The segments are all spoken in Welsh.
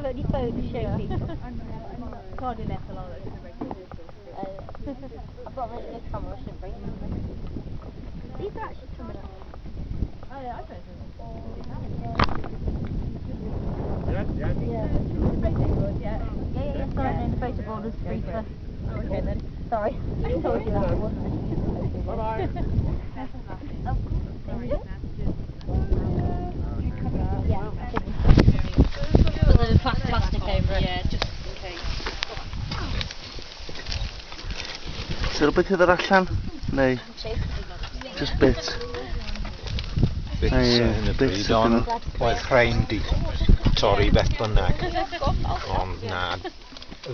I've only phone to show people. Can't do less along the regular. I've got a really good camera, I should bring them. These are actually coming up. Oh yeah, I've heard them. Yeah. Yeah. The photo board, yeah. Yeah, sorry, no, the photo board was free for... Oh, okay then. Sorry, I told you that, wasn't it? Bye-bye. Of course. Yeah. Put the plastic over it. Yeah, just in case. Is there a bit of that allan? Neu just bit? Bits yn y bryd, ond oedd rhain di torri beth bynnag. Ond na,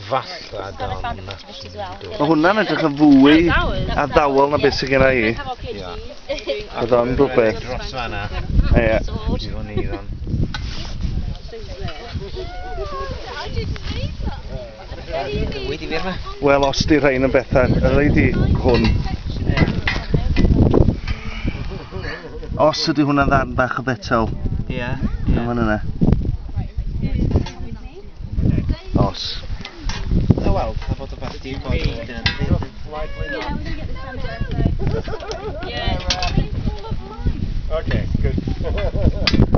falla dan. Mae hwnna'n edrych yn fwy addawol na beth sydd gen i. Ia. Oedd o'n rhywbeth. Dros fanna. Ie. I fyny iddo'n. Wedi fi yma? Wel, os di rhain yn bethau, ydy di hwn. Os ydy hwnna'n ddarn bach o fetel. Ie. Yn fan yna. Os. O wel, pa fod o beth di bod yn Okay, good.